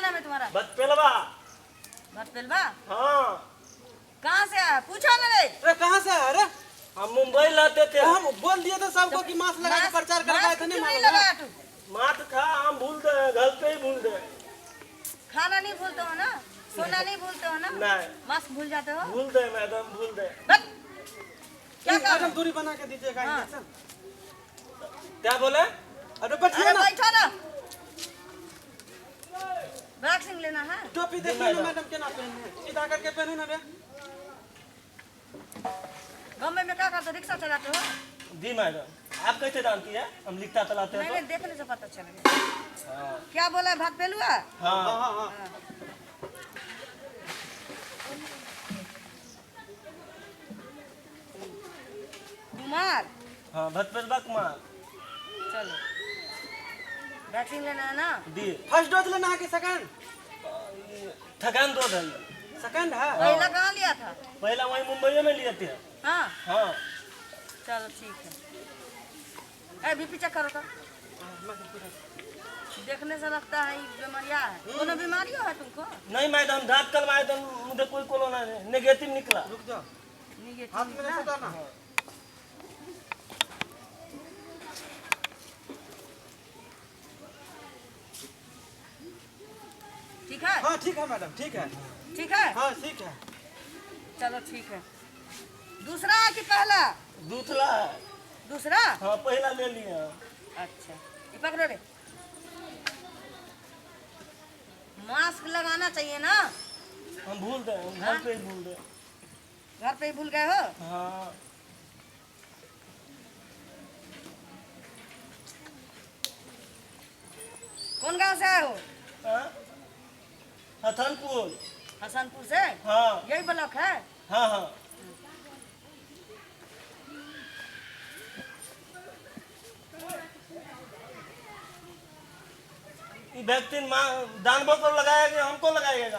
नाम है तुम्हारा? बतपेलवा। भटपेलवा? हाँ। कहाँ से आया? पूछो ना रे। अरे कहाँ से आया? अरे हम मुंबई लाते थे। हम बोल दिए थे सबको कि मास्क लगा के प्रचार करवाए मास्क थे, नहीं क्यों नहीं मालूम है? लगाया तू? मात था, हम भूल गए, घर पे ही भूल गए। खाना नहीं भूलते हो ना, सोना नहीं भूलते हो ना? नहीं। मास्क भूल जाते हो? भूल गए मैडम, भूल गए। बस। क्या मैडम काम? दूरी बना के दीजिएगा हाँ। इंजेक्शन। क्या बोले? अरे बैठिए अरे ना। बैठो ना। वैक्सीन लेना है? टोपी देखिए ना मैडम केना पहने, सीधा करके पहनो ना रे। बम्बई में क्या करते हो? रिक्शा चलाते हो? जी मैडम, आप कैसे जानती है हम रिक्शा चलाते हैं? नहीं तो नहीं, देखने से पता चल गया। हाँ। क्या बोला है? भात पेलुआ? हाँ। हाँ हाँ हाँ। कुमार। हाँ, भटपेलवा कुमार। चलो वैक्सीन लेना है ना? दी। फर्स्ट डोज लेना है कि सेकंड? थकान दो है। सेकंड है। पहला कहाँ लिया था? पहला वही मुंबई में लिए थे। हाँ। हाँ। चलो ठीक है। ए बीपी चेक करो तो। देखने से लगता है ये बीमारियां है। कोनो बीमारी है तुमको? नहीं मैडम, दांत कल मैडम मुझे कोई कोरोना नहीं, नेगेटिव निकला। रुक जाओ, निगेटिव हाथ में नहीं निकला? सटाना। ठीक है? हाँ ठीक है मैडम, ठीक है। ठीक है? हाँ ठीक है। चलो ठीक है। दूसरा है कि पहला? दूसरा है। दूसरा? हाँ, पहला ले लिया। अच्छा, ये पकड़ो रे। मास्क लगाना चाहिए ना। हम भूल गए, हम घर हाँ? पे ही भूल गए। घर पे ही भूल गए हो? हाँ। कौन गांव से आए हो? हाँ? हसनपुर। हसनपुर से? हाँ। यही ब्लॉक है? हाँ हाँ। ये वैक्सीन माँ जानवर को लगाया गया, हमको लगाएगा?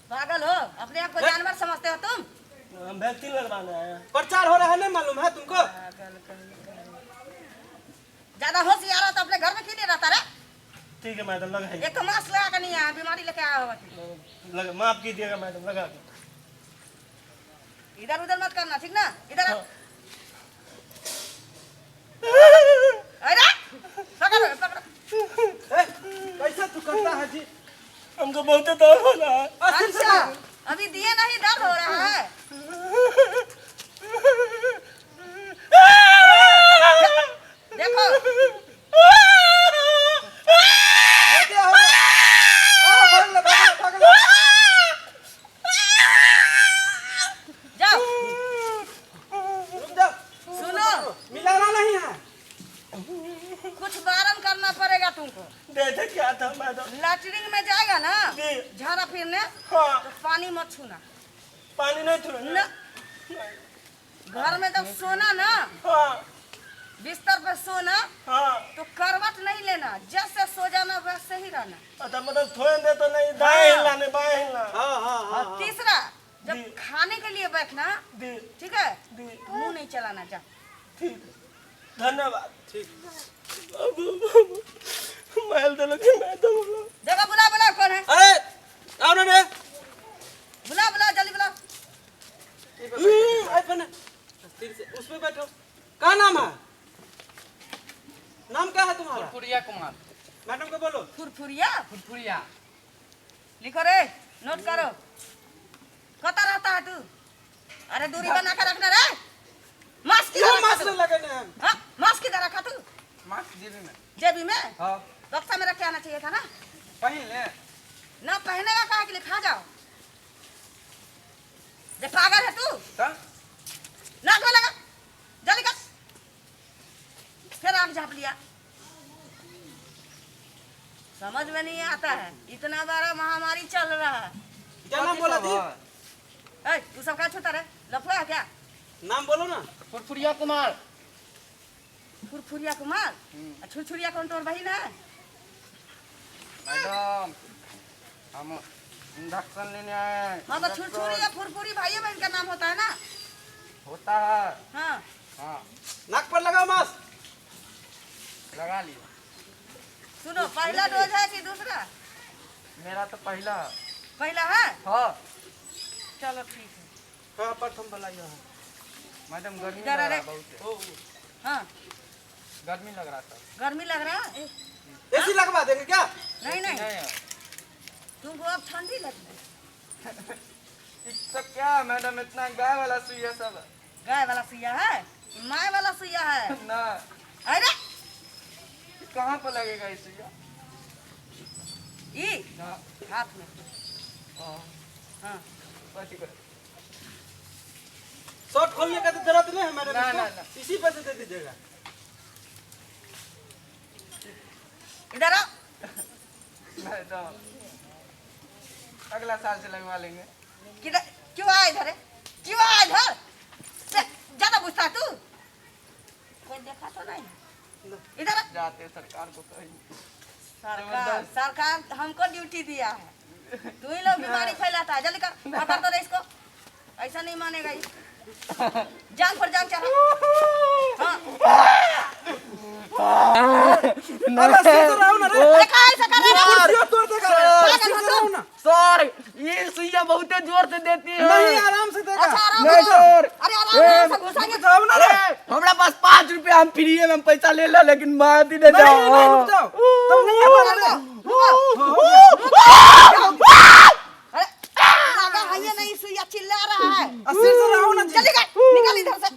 पागल हो, अपने आप को जानवर समझते हो तुम? हम वैक्सीन लगवाने आए हैं। प्रचार हो रहा है नहीं मालूम है तुमको? पागल कहीं का। ज्यादा होशियार हो तो अपने घर में क्यों नहीं रहता रे? ठीक है मैडम, लगाइए। एक तो मास्क लगा के नहीं आया, बीमारी लेके आया होगा तू। लगा, माफ कीजिएगा मैडम, लगा दो। इधर उधर मत करना, ठीक ना? इधर आ। हाँ। अरे पकड़ो पकड़ो। ए, कैसे तू करता है जी? हमको बहुत दर्द हो रहा है। अच्छा, अभी दिए नहीं, दर्द हो रहा है। देखो। हो गया, हो गया। आओ, भाग ले, भाग ले, भाग ले। जाओ। रुक जाओ। सुनो। मिलाना नहीं है। कुछ बारन करना पड़ेगा तुमको। देखे क्या था मैडम? लैटरिन में जाएगा ना, जी। झाड़ा फिरने, हाँ। तो पानी मत छूना। पानी नहीं छूना। न। घर में जब सोना ना, हाँ। बिस्तर पर सोना, हाँ। तो करवट नहीं लेना, जैसे सो जाना वैसे ही रहना। अच्छा, मतलब थोड़े देर तो नहीं, दाएं हाँ। हिलाने बाएं हिलना। हाँ, हाँ, हाँ, और हाँ। तीसरा, जब जी। खाने के लिए बैठना, जी। ठीक है, जी। मुंह नहीं चलाना। जा। ठीक, धन्यवाद। ठीक। माइल तो लगे, मैं तो बोला। जगह बुला बुला, कौन है? अरे आओ ना रे। बुला बुला, जल्दी बुला। आए पहने। ठीक से उसमें बैठो। क्या नाम है? नाम क्या है तुम्हारा? फुरफुरिया कुमार। मैडम को बोलो। फुरफुरिया? फुरफुरिया। लिखो रे, नोट करो। कता रहता है तू? अरे दूरी बना के रखना रे। मास्क किधर क्यों रखा मास्क तू? नहीं लगाने हम? हाँ, मास्क किधर रखा तू? मास्क जेबी में। जेबी में? हाँ। बक्सा में रख के आना चाहिए था ना। पहन ले। ना पहनेगा काहे के लिए? खा जाओ। जे पागल है तू? तो? नाक में लगा, जल्दी कर। फिर आग झाप लिया। समझ में नहीं आता है, इतना बड़ा महामारी चल रहा है। क्या नाम बोला थी? ए, तू सब क्या छूता रे? लफुआ है क्या? नाम बोलो ना। फुरफुरिया कुमार। फुरफुरिया कुमार? हम्म। छुरछुरिया कौन तोर बहिन है? मैडम, हम इंडक्शन लेने आए हैं। हाँ, तो छुरछुरी या फुरफुरी भाई बहन का नाम होता है ना? होता है। हाँ। हाँ। नाक पर लगाओ मास्क। लगा लिया। सुनो, पहला डोज है कि दूसरा? मेरा तो पहला है। पहला है? हाँ। चलो ठीक है। हाँ, प्रथम वाला यह है। मैडम गर्मी इधर लग रहा अरे। है बहुत। हाँ, गर्मी लग रहा था। गर्मी लग रहा है? एसी लगवा देंगे क्या? नहीं नहीं, नहीं है। तुमको अब ठंडी लग रही है। ये सब क्या है मैडम, इतना गाय वाला सुइया सब। गाय वाला सुइया है, my वाला सुइया है। ना। अरे कहाँ पर लगेगा ये सुइया? ई हाँ। हाथ में। हाँ। हाँ। बस कर। शर्ट खोलने का तो जरूरत नहीं है मैडम, ना, इसको। ना, ना। इसी पर से दे दीजिएगा। इधर आओ। मैडम अगला साल से लगवा लेंगे। किधर क्यों आया इधर है? क्यों आया इधर? ज्यादा पूछता है तू, कोई देखा तो नहीं। इधर आ। जाते सरकार को कहीं। सरकार, सरकार हमको ड्यूटी दिया है, तू ही लोग बीमारी फैलाता है। जल्दी कर, पकड़ तो रहे इसको, ऐसा नहीं मानेगा ये। जान पर जान चढ़ा। हाँ। अरे सिर से रहो ना रे। अरे का ऐसा कर रहा है? कुर्सी तोड़ देगा रे। पागल सिर हो से तुम। रहो ना। सर ये सुइया बहुत जोर से देती है। नहीं, आराम से देगा। अच्छा आराम नहीं से। सर। अरे आराम से घुसाएंगे। जाओ ना रे। हमरा पास 5 रुपया, हम फ्री में हम पैसा ले लो, लेकिन मार दी नहीं नहीं, नहीं, नहीं, रुक जाओ। तुम नहीं आ पा रहे। अरे लगा है ये नहीं, सुइया चिल्ला रहा है। आ, सिर से रहो ना जी। जल्दी कर, निकल इधर से।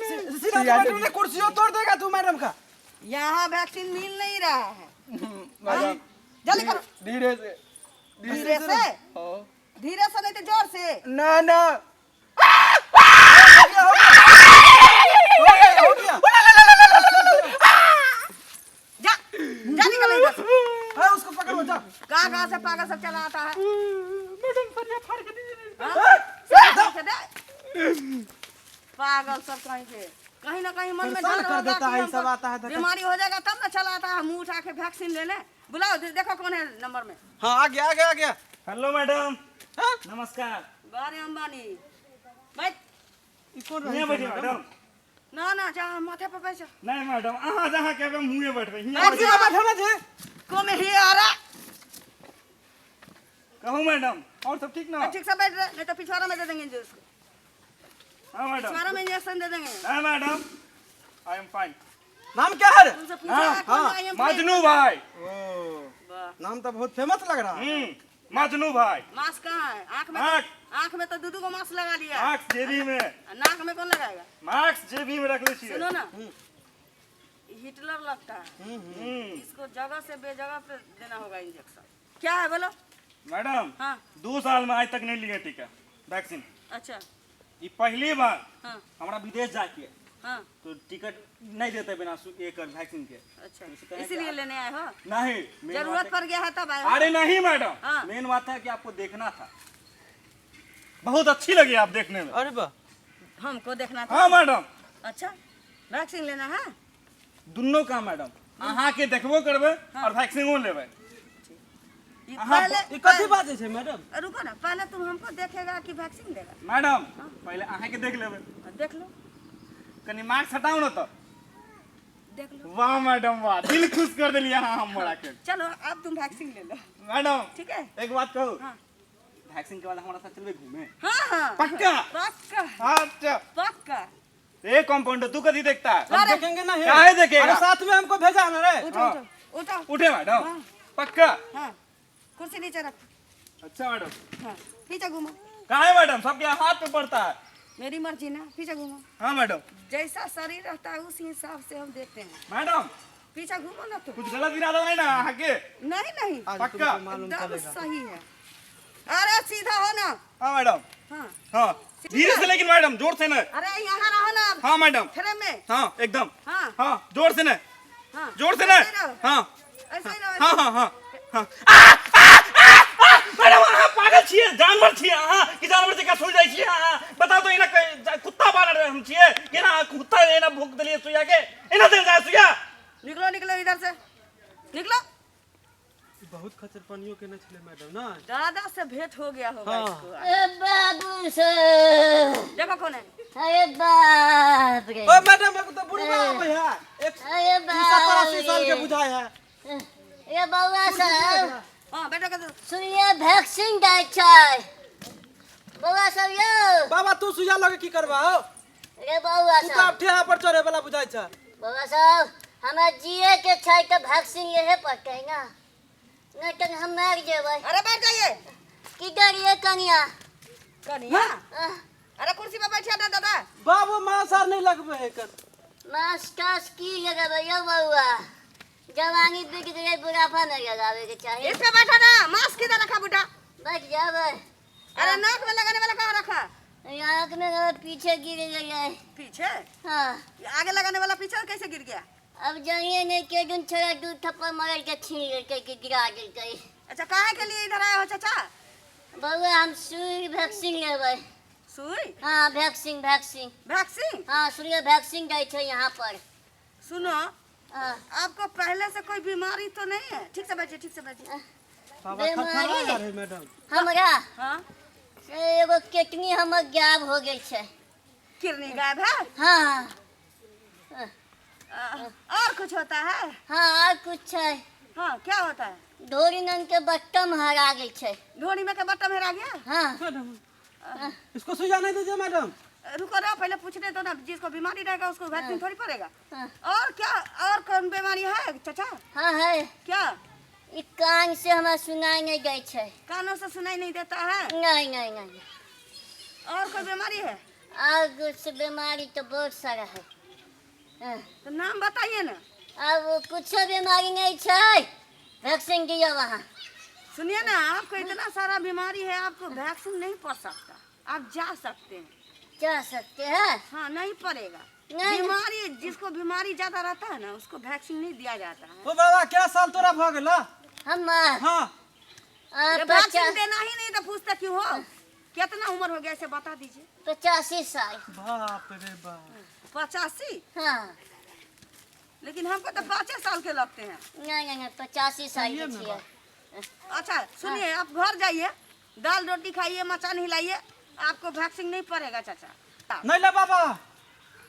सिर से बैठो ना, कुर्सियों तोड़ देगा तू मैडम का। यहाँ वैक्सीन मिल नहीं रहा है। मैडम जल्दी करो। धीरे से, धीरे से, धीरे से, नहीं तो जोर से। ना ना। हो गया, हो गया। जा जा, निकल इधर से। हाँ, उसको पकड़ो, जा। कहाँ कहाँ से पागल सब चला आता है। मैडम सरिया फाड़ के दीजिए। हाँ? से दे। पागल सब कहीं के कहीं ना कहीं मन में परेशान डर कर होगा देता कि है, हमको सब आता है तो बीमारी हो जाएगा तब ना चला आता है मुंह उठा के वैक्सीन लेने। बुलाओ, देखो कौन है नंबर में। हाँ, आ गया, आ गया, आ गया। Hello madam. हाँ? नमस्कार। बारे अंबानी बैठ। ई कौन रहै हियाँ छै बैठे मैडम? ना ना, जा माथे पर बैठ जा। नहीं मैडम, अहाँ जहाँ कहबै हम हुएँ बैठबै। हियाँ कुर्सी पर बैठो ना जी। को में ही आ रहा। कहू मैडम, और सब ठीक ना? ठीक से बैठ रहे, नहीं तो पिछवाड़ा में दे देंगे जो उसको। हाँ मैडम। पिछवाड़ा में इंजेक्शन दे देंगे। हाँ मैडम, I am fine. नाम क्या है रे? तुमसे पूछा है कौन हाँ, I am fine? Majnu भाई। ओ, वाह, नाम तो बहुत फेमस लग रहा है। मजनू भाई। मास्क कहाँ है? आँख में, आँख। आँख में तो दूधू को मास्क लगा लिया। मास्क जेबी में। नाक में कौन लगाएगा? मास्क जेबी में रख ले छियै। सुनो ना, हिटलर लगता है। इसको जगह से बेजगह पे देना होगा इंजेक्शन। क्या है बोलो मैडम? हाँ। 2 साल में आज तक नहीं लिए टीका वैक्सीन। अच्छा। ये पहली बार। हाँ। हमरा विदेश जाके हाँ। तो टिकट नहीं देते बिना एक वैक्सीन के। अच्छा, तो इसे कहें कि इसीलिए आप- लेने आए हो? नहीं, मेन जरूरत बात है- पड़ गया है तब आए हो। अरे नहीं मैडम, हाँ। मेन बात है कि आपको देखना था, बहुत अच्छी लगी आप देखने में। अरे वाह, हमको देखना था। हाँ मैडम। अच्छा, वैक्सीन लेना है? दुनू का मैडम, अहाँ के देखबो करबै और वैक्सीनो लेबै। ये हाँ, पहले ई कथी बाजै छै मैडम? रुको ना, पहले तुम हमको देखेगा कि वैक्सीन देगा? मैडम पहले अहाँ के देख लेबै। हाँ, देख लो। कनी मास्क हटाउ ना तो देख लो। वाह मैडम वाह, दिल खुश कर देलियै अहाँ हमरा के। चलो अब तुम वैक्सीन ले लो। मैडम ठीक है, एक बात कहू? हाँ। वैक्सीन के बाद हमारा साथ चलबे घूमे? हाँ हाँ। पक्का? पक्का। अच्छा पक्का। ए कंपाउंडर तू कभी देखता है? हम अरे। देखेंगे ना। काहे देखेगा? अरे साथ में हमको भेजा ना रे। उठो। हाँ। उठो उठो। उठे मैडम? हाँ। पक्का? हाँ, कुर्सी नीचे रख। अच्छा मैडम। हाँ, पीछे घूमो। काहे मैडम, सबके हाथ पे पड़ता है। मेरी मर्जी ना, पीछे घूमो। हाँ मैडम। जैसा शरीर रहता है उस हिसाब से हम देखते हैं। मैडम पीछे घूमो ना तुम। कुछ गलत इरादा नहीं ना अहाँ के? नहीं नहीं, आज पक्का? तुमको मालूम एकदम चलेगा। सही है। अरे सीधा हो ना। हाँ मैडम। हाँ हाँ धीरे से, लेकिन मैडम जोर से ना। अरे यहाँ रहो ना। हाँ मैडम। फ्रेम में। हाँ एकदम। हाँ। हाँ जोर से ना। हाँ जोर से ना। ऐसे ही रहो। हाँ ऐसे ही रहो। हाँ हाँ हाँ हाँ। आ, आ, आ, आ, मैडम अहाँ पागल छियै, जानवर छियै अहाँ कि जानवर जकाँ सुन जाइ छियै अहाँ? बताउ तऽ, एना कुत्ता बानर हम छियै केना अहाँ कुत्ता एना भूख देलियै सुइया के? एना देल जाय सुइया? निकलो निकलो इधर से निकलो। बहुत खचरपनियो केने छलै मैडम ना। दादा से भेंट हो गया होगा हाँ। इसको। अरे बाबू साहब, देखो कौन है। अरे बाप रे, ओ मैडम एक तो बुढ़वा आबै है, एक अरे 70 बाप 80 साल के रे, बुझाय है। ए बउआ साहब, हाँ बैठो के सुइया वैक्सीन दै छै बौआ सब यौ। बाबा तू सुइया लगे की करबा हो? रे बौआ तू सब। तऽ आब ठेहा पर चढ़े वाला बुझाइ छ। बौआ सब हमरा जिए के छै तऽ वैक्सीन लेहे पड़तै ना, नहीं तऽ हम मरि जेबै। अरे बैठ जाइए। की करिए कनिया? कनिया? आह, अरे कुर्सी पर बैठिया ना दादा। बाबू मांस आर नहीं लगबे है एकर। मांस तास की लगेबै यौ बौआ, जवानी बिक गेलै, बुढ़ापा नहीं लगावे के चाही। इस पे बैठो ना, मास्क किधर रखा बुढ़ा? बैठ जाबै। अरे नाक में लगाने वाला कहाँ रखा? नाक में लगा, पीछे गिर गया। पीछे? हाँ। आगे लगाने वाला पीछे कैसे गिर गया? अब जानिए नहीं के दिन छोड़ा दू थप्पड़ मार के छीन लेलकै कि गिरा देलकै। अच्छा काहे के लिए इधर आए हो चाचा? बौआ हम सुई वैक्सीन लेबै। सुई? हाँ वैक्सीन वैक्सीन। वैक्सीन? हाँ सुनिए वैक्सीन दै छै यहाँ पर। सुनो हाँ। आपको पहले से कोई बीमारी तो नहीं है? ठीक से बैठिए, ठीक से बैठिए। बाबा थरथरा बीमारी? जा रहे मैडम। हमरा? हाँ। से एगो किडनी हमर गायब हो गेल छै। किडनी गायब है? हाँ। और कुछ होता है? हाँ और कुछ है। हाँ क्या होता है? ढोरी नंग के बट्टम हरा गेल छै। ढोरी में के बट्टम हरा गया? हाँ। मैडम इसको सुइया नहीं दीजिए मैडम। रुको ना, पहले पूछने दो ना, जिसको बीमारी रहेगा उसको वैक्सीन थोड़ी पड़ेगा। हाँ। और क्या, और कौन बीमारी है चाचा? हाँ है। क्या? ई कान से हमरा सुनाई नहीं दै छै। कानों से सुनाई नहीं देता है? नहीं नहीं नहीं। और कोई बीमारी है? और कुछ बीमारी तो बहुत सारा है। हाँ। तो नाम बताइए ना। अब कुछ बीमारी नहीं छै, वैक्सीन दियो वहाँ। सुनिए ना, आपको इतना सारा बीमारी है, आपको वैक्सीन नहीं पड़ सकता, आप जा सकते हैं। जा सकते हैं? हाँ नहीं पड़ेगा। नहीं। बीमारी जिसको बीमारी ज्यादा रहता है ना उसको वैक्सीन नहीं दिया जाता है। ओ बाबा क्या साल तोरा भ गेला? हम? हाँ। जब वैक्सीन देना ही नहीं तो पूछता क्यों हो? कितना उम्र हो गया इसे बता दीजिए। 85 साल। बाप रे बाप। 85? हाँ। लेकिन हमको तो 5 साल के लगते हैं। नहीं नहीं नहीं, 85 साल के सही है ना छियै। अच्छा सुनिए, आप घर जाइए, दाल रोटी खाइए, मचान हिलाइए, आपको वैक्सीन नहीं पड़ेगा चाचा। नहीं ले बाबा,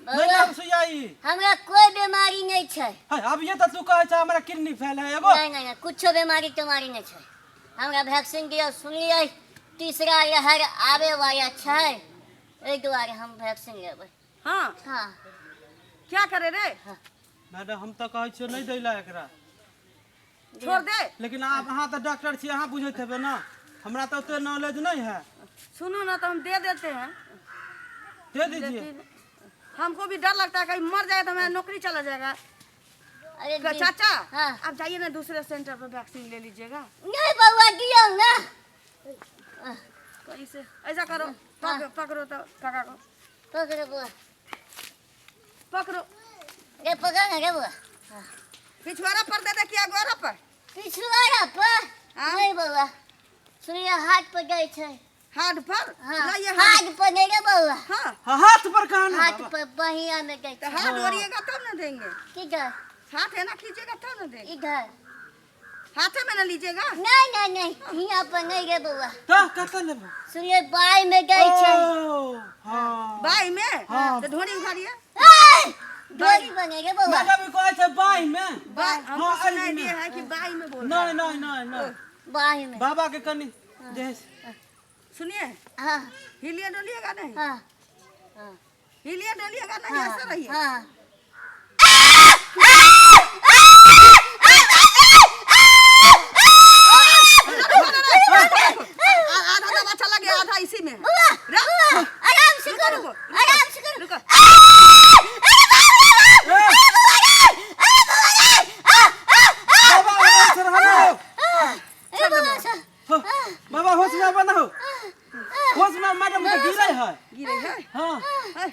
नहीं बौआ, ले सुइया ई। हमरा कोई बीमारी नहीं छै। है, अब ये तो तू कहै छ हमरा किडनी फेल है एगो। नहीं नहीं नहीं, कुछो बीमारी तुम्हारी नहीं छै। हमरा वैक्सीन दियो, सुनलियै तीसरा लहर आवे वाला छै, एहि दुआरे हम वैक्सीन लेबै। हाँ। हाँ। क्या करे रे? हाँ। मैडम हम तो कहै छियै नहीं दैला एकरा, छोड़ दे। लेकिन आप अहाँ तो डॉक्टर छी, अहाँ बुझैत हेबै ना, हमरा तो ओते नॉलेज नहीं है। सुनो ना, तो हम दे देते हैं। दे दीजिए। लेकिन हमको भी डर लगता है कहीं मर जाए तो मेरा नौकरी चला जाएगा। अरे चाचा, हाँ। आप जाइए ना दूसरे सेंटर पर वैक्सीन ले लीजिएगा। नहीं बउआ दियो ना। कैसे ऐसा करो, हाँ। पकड़ो तो काका को। पकड़ो बुआ। पकड़ो। रे पकड़ ना रे बुआ। हाँ। पिछवाड़ा पर दे दे कि अगवाड़ा पर? पिछवाड़ा पर? हाँ। नहीं बउआ, सुनिए हाथ पर गए छे। हाथ पर? हाँ। लाइए हाथ पर नहीं रे बउआ। हाँ। हाँ, हाथ पर कहाँ ना हाथ बाबा? पर बहिया में गए तो छे। हाथ ओरिएगा तब ना देंगे। किधर? हाथ है ना खींचेगा तब ना देंगे। इधर। हाथे में ना लीजिएगा? नहीं नहीं नहीं, यहाँ पर नहीं रे बउआ। तो कतऽ लेबो? सुनिए बाई में गए छे। ओ, हाँ। बाई में? हाँ। तो ढोरी उखाड़िए। ए, ढोरी बने रे बउआ। मैडम ई कहै छै बाई में। बाई, हमको हाँ, सुनाई एहि में। दिया है कि बाई में बोल रहा नहीं है। नहीं नहीं नहीं। बाई में। बाबा के कनी जे सुनिए। हाँ। हिलिए डोलिएगा नहीं? हाँ। हाँ। हिलिए डोलिएगा नहीं, हाँ। ऐसा रहिए। हाँ। आधा दवा चला गया, आधा इसी में है। बुआ, बुआ, आराम से रुको, करो, रुको, आराम से करो। रुको। बाबा आराम से रहो। अरे बुआ, हो, बाबा होश में आबो ना हो। होश में मैडम तो गिरे है। गिरे है? हाँ। है,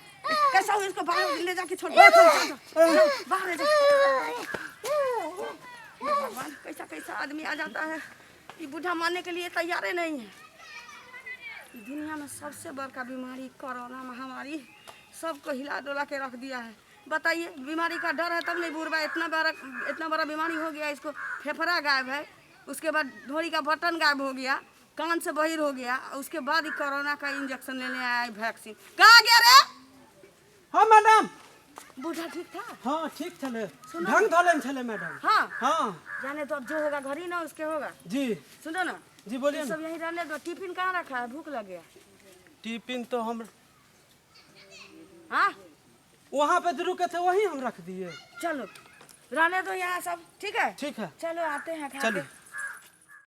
कैसा हो इसको बाहर ले जाके छोड़ दो। चलो, चलो, बाहर ले जा। भगवान, कैसा कैसा आदमी आ जाता है। ये बूढ़ा मानने के लिए तैयार ही नहीं है। दुनिया में सबसे बड़का बीमारी कोरोना महामारी सबको हिला डुला के रख दिया है। बताइए, बीमारी का डर है तब नहीं बुढ़वा इतना बड़ा बीमारी हो गया, इसको फेफड़ा गायब है, उसके बाद ढोरी का बटन गायब हो गया, कान से बहिर हो गया, उसके बाद ही कोरोना का इंजेक्शन लेने आया है वैक्सीन। कहाँ गया रे? हाँ मैडम। बूढ़ा ठीक था? हाँ, ठीक छले। ढंग धोलन छले मैडम। हाँ। हाँ। जाने तो अब जो होगा घर ही ना उसके होगा। जी। सुनो ना। जी, बोलिए सब ना। यहीं रहने दो। टिफिन कहाँ रखा है? भूख लग गया। टिफिन तो हम हाँ वहाँ पे जो रुके थे वहीं हम रख दिए। चलो रहने दो यहाँ सब, ठीक है? ठीक है। चलो आते हैं खा चलिए। के।